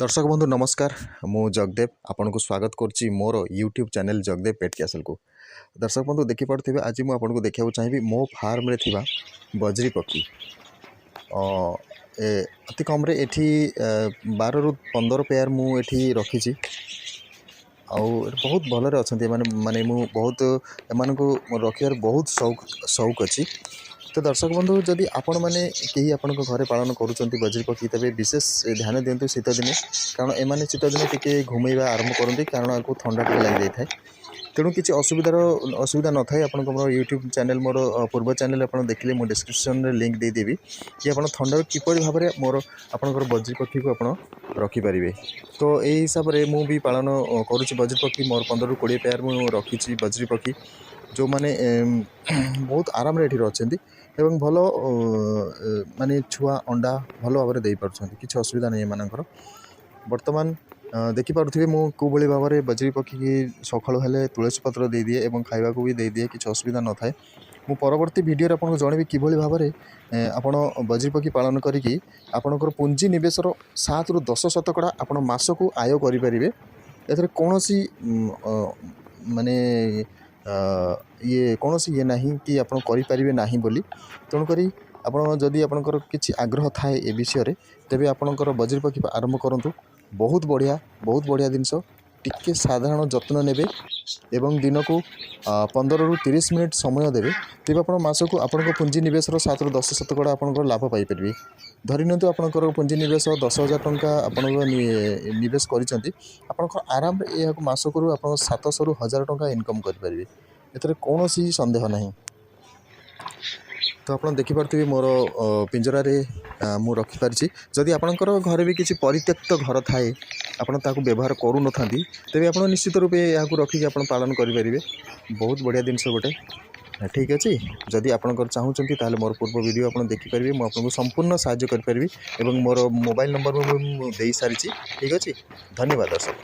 ଦର୍ଶକ ବନ୍ଧୁ, ନମସ୍କାର। ମୁଁ ଜଗଦେବ ଆପଣଙ୍କୁ ସ୍ୱାଗତ କରୁଛି ମୋର ୟୁଟ୍ୟୁବ୍ ଚ୍ୟାନେଲ୍ ଜଗଦେବ ପେଟ୍ କ୍ୟାସଲକୁ। ଦର୍ଶକ ବନ୍ଧୁ, ଦେଖିପାରୁଥିବେ, ଆଜି ମୁଁ ଆପଣଙ୍କୁ ଦେଖିବାକୁ ଚାହିଁବି ମୋ ଫାର୍ମରେ ଥିବା ବଜରି ପକ୍ଷୀ। ଅତି କମ୍ରେ ଏଠି 12ରୁ 15 ପେୟାର ମୁଁ ଏଠି ରଖିଛି ଆଉ ବହୁତ ଭଲରେ ଅଛନ୍ତି ଏମାନେ। ମାନେ ମୁଁ ବହୁତ ଏମାନଙ୍କୁ ରଖିବାର ବହୁତ ସଉକ ଅଛି। ତ ଦର୍ଶକ ବନ୍ଧୁ, ଯଦି ଆପଣମାନେ କେହି ଆପଣଙ୍କ ଘରେ ପାଳନ କରୁଛନ୍ତି ବଜରି ପକ୍ଷୀ, ତେବେ ବିଶେଷ ଧ୍ୟାନ ଦିଅନ୍ତୁ ଶୀତ ଦିନେ, କାରଣ ଏମାନେ ଶୀତ ଦିନେ ଟିକେ ଘୁମେଇବା ଆରମ୍ଭ କରନ୍ତି, କାରଣ ୟାକୁ ଥଣ୍ଡା ଟିକେ ଲାଗିଯାଇଥାଏ। ତେଣୁ କିଛି ଅସୁବିଧା ନଥାଏ। ଆପଣଙ୍କ ମୋର ୟୁଟ୍ୟୁବ୍ ଚ୍ୟାନେଲ୍, ମୋର ପୂର୍ବ ଚ୍ୟାନେଲ୍ ଆପଣ ଦେଖିଲେ, ମୁଁ ଡିସ୍କ୍ରିପ୍ସନ୍ରେ ଲିଙ୍କ୍ ଦେଇଦେବି କି ଆପଣ ଥଣ୍ଡାରୁ କିପରି ଭାବରେ ମୋର ଆପଣଙ୍କର ବଜରି ପକ୍ଷୀକୁ ଆପଣ ରଖିପାରିବେ। ତ ଏଇ ହିସାବରେ ମୁଁ ବି ପାଳନ କରୁଛି ବଜରି ପକ୍ଷୀ। ମୋର 15ରୁ 20 ପେୟାର ମୁଁ ରଖିଛି ବଜରି ପକ୍ଷୀ, ଯେଉଁମାନେ ବହୁତ ଆରାମରେ ଏଠି ଅଛନ୍ତି ଏବଂ ଭଲ ମାନେ ଛୁଆ, ଅଣ୍ଡା ଭଲ ଭାବରେ ଦେଇପାରୁଛନ୍ତି। କିଛି ଅସୁବିଧା ନାହିଁ ଏମାନଙ୍କର। ବର୍ତ୍ତମାନ ଦେଖିପାରୁଥିବେ ମୁଁ କେଉଁଭଳି ଭାବରେ ବଜରି ପକ୍ଷୀକି ସକାଳୁ ହେଲେ ତୁଳସୀ ପତ୍ର ଦେଇଦିଏ ଏବଂ ଖାଇବାକୁ ବି ଦେଇଦିଏ। କିଛି ଅସୁବିଧା ନଥାଏ। ମୁଁ ପରବର୍ତ୍ତୀ ଭିଡ଼ିଓରେ ଆପଣଙ୍କୁ ଜଣେଇବି କିଭଳି ଭାବରେ ଆପଣ ବଜରି ପକ୍ଷୀ ପାଳନ କରିକି ଆପଣଙ୍କର ପୁଞ୍ଜି ନିବେଶର 7ରୁ 10 ଶତକଡ଼ା ଆପଣ ମାସକୁ ଆୟ କରିପାରିବେ। ଏଥିରେ କୌଣସି ମାନେ ଇଏ କୌଣସି ଇଏ ନାହିଁ କି ଆପଣ କରିପାରିବେ ନାହିଁ ବୋଲି। ତେଣୁକରି ଆପଣ ଯଦି ଆପଣଙ୍କର କିଛି ଆଗ୍ରହ ଥାଏ ଏ ବିଷୟରେ, ତେବେ ଆପଣଙ୍କର ବଜରି ପକ୍ଷୀ ଆରମ୍ଭ କରନ୍ତୁ। ବହୁତ ବଢ଼ିଆ, ବହୁତ ବଢ଼ିଆ ଜିନିଷ। ଟିକେ ସାଧାରଣ ଯତ୍ନ ନେବେ ଏବଂ ଦିନକୁ 15ରୁ 30 ମିନିଟ୍ ସମୟ ଦେବେ, ତେବେ ଆପଣ ମାସକୁ ଆପଣଙ୍କ ପୁଞ୍ଜି ନିବେଶର 7ରୁ 10 ଶତକଡ଼ା ଆପଣଙ୍କର ଲାଭ ପାଇପାରିବେ। ଧରି ନିଅନ୍ତୁ ଆପଣଙ୍କର ପୁଞ୍ଜି ନିବେଶ 10,000 ଟଙ୍କା ଆପଣଙ୍କ ନିବେଶ କରିଛନ୍ତି, ଆପଣଙ୍କ ଆରାମରେ ଏହାକୁ ମାସକରୁ ଆପଣ 700ରୁ 1000 ଟଙ୍କା ଇନକମ୍ କରିପାରିବେ। ଏଥିରେ କୌଣସି ସନ୍ଦେହ ନାହିଁ। ତ ଆପଣ ଦେଖିପାରୁଥିବେ ମୋର ପିଞ୍ଜରାରେ ମୁଁ ରଖିପାରିଛି। ଯଦି ଆପଣଙ୍କର ଘରେ ବି କିଛି ପରିତ୍ୟକ୍ତ ଘର ଥାଏ, ଆପଣ ତାକୁ ବ୍ୟବହାର କରୁନଥାନ୍ତି, ତେବେ ଆପଣ ନିଶ୍ଚିତ ରୂପେ ଏହାକୁ ରଖିକି ଆପଣ ପାଳନ କରିପାରିବେ। ବହୁତ ବଢ଼ିଆ ଜିନିଷ ଗୋଟେ। ଠିକ୍ ଅଛି, ଯଦି ଆପଣଙ୍କର ଚାହୁଁଛନ୍ତି, ତାହେଲେ ମୋର ପୂର୍ବ ଭିଡ଼ିଓ ଆପଣ ଦେଖିପାରିବେ। ମୁଁ ଆପଣଙ୍କୁ ସମ୍ପୂର୍ଣ୍ଣ ସାହାଯ୍ୟ କରିପାରିବି ଏବଂ ମୋର ମୋବାଇଲ୍ ନମ୍ବର ମୁଁ ଦେଇସାରିଛି। ଠିକ୍ ଅଛି, ଧନ୍ୟବାଦ ଦର୍ଶକ।